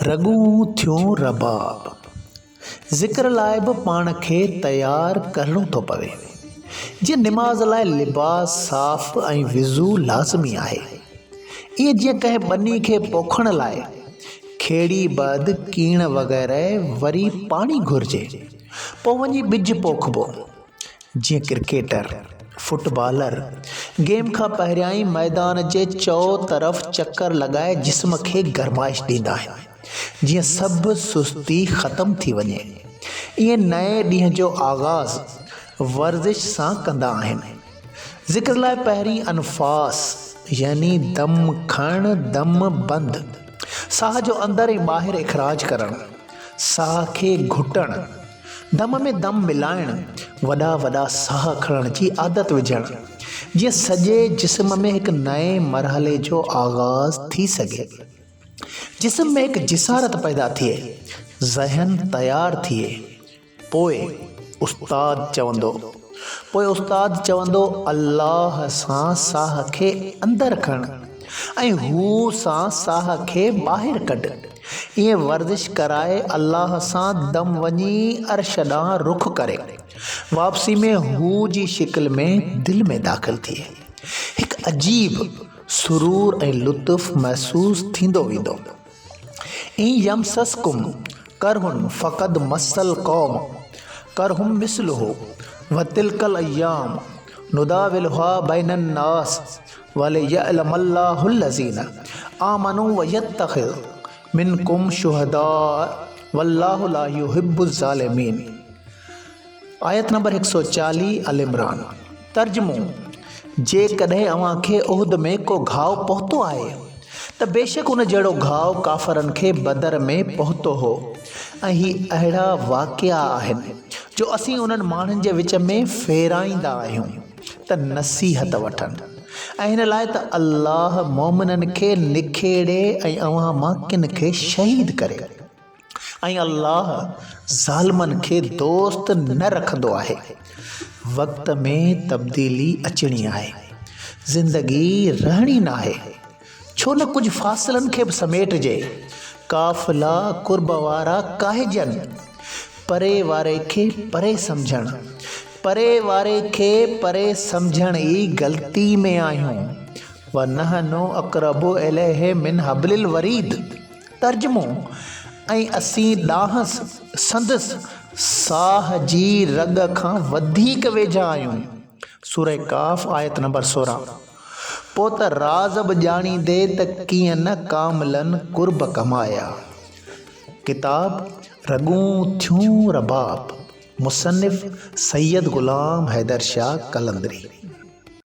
رڳون ٿيون رباب. ذڪر لاء به پاڻ کي تيار ڪرڻو ٿو پوي. جيئن نماز لاء لباس صاف ۽ وضو لازمي آهي. ائين جيئن ڪنهن ٻني کي پوکڻ لاء کيڙي بعد ڪيڻ وغيره وري پاڻي گهرجي، پوء وڃي ٻج پوکبو. جيئن ڪرڪيٽر، فٽبالر گيم کان پهريائين ميدان جي چئو طرف چڪر لڳائي جسم کي گرمائش ڏيندا آهن، جيئن سڀ سستي ختم ٿي وڃي. ائين نئين ڏينهن جو آغاز ورزش سان ڪندا آهن. ذڪر لاء پهرين انفاس يعني دم کڻ دم بند، ساهه جو اندر ۽ ٻاهر اخراج ڪرڻ، ساهه کي گهٽڻ، دم ۾ دم ملائڻ، وڏا وڏا ساهه کڻڻ جي عادت وجهڻ، جيئن سڄي جسم ۾ هڪ نئين مرحلي جو آغاز ٿي سگهي. جسم ۾ هڪ جسارت پيدا ٿئي، ذهن تيار ٿئي. پوء استاد چوندو. پوء استاد چوندو الله سان ساهه کي اندر کڻ ۽ هو سان ساهه کي ٻاهر ڪڍ. ائين ورزش ڪرائي الله سان دم وڃي عرش ڏانهن رخ ڪري. واپسي ۾ هو جي شڪل ۾ دل ۾ داخل ٿئي. هڪ عجيب سرور ۽ لطف محسوس ٿيندو ويندو. ان يمسسڪم قرح فقد مس القوم قرح مثله وتلک الايام نداولها بين الناس وليعلم الله الذين آمنوا ويتخذ منڪم شهداء والله لا يحب الظالمين آيت نمبر 140 العمران ترجمو، جيڪڏهن اوهان کي احد ۾ ڪو گهاء پهتو آهي ته بيشڪ ان جهڙو گهاء ڪافرن کي بدر ۾ پهتو هو ۽ هي اهڙا واقعا آهن جو اسين انهن ماڻهن جي وچ ۾ ڦيرائيندا آهيون ته نصيحت وٺن ۽ هن لاء ته الله مؤمنن کي نکيڙي ۽ اوهان مان ڪن کي شهيد ڪري. ۽ الله ظالمن کي دوست نه رکندو آهي. وقت ۾ تبديلي اچڻي آهي. زندگي رهڻي ناهي. ڇو نه ڪجهه فاصلن کي به سميٽجي. قافلا قرب وارا ڪاهجن. پري واري کي پري سمجهڻ. پري واري کي پري سمجهڻ ئي غلطي ۾ آهيون. ونحن اقرب اليه من حبل الوريد. ترجمو، ۽ اسين ڏانهس سندس ساهه جي رڳ کان وڌيڪ ويجها آهيون. سوره ڪاف آيت نمبر 16. پوء ته راز به ڄاڻيندي ته ڪيئن نه ڪاملن قرب ڪمايا. ڪتاب، رڳون ٿيون رباب، مصنف، سيد غلام حيدر شاهه قلندري.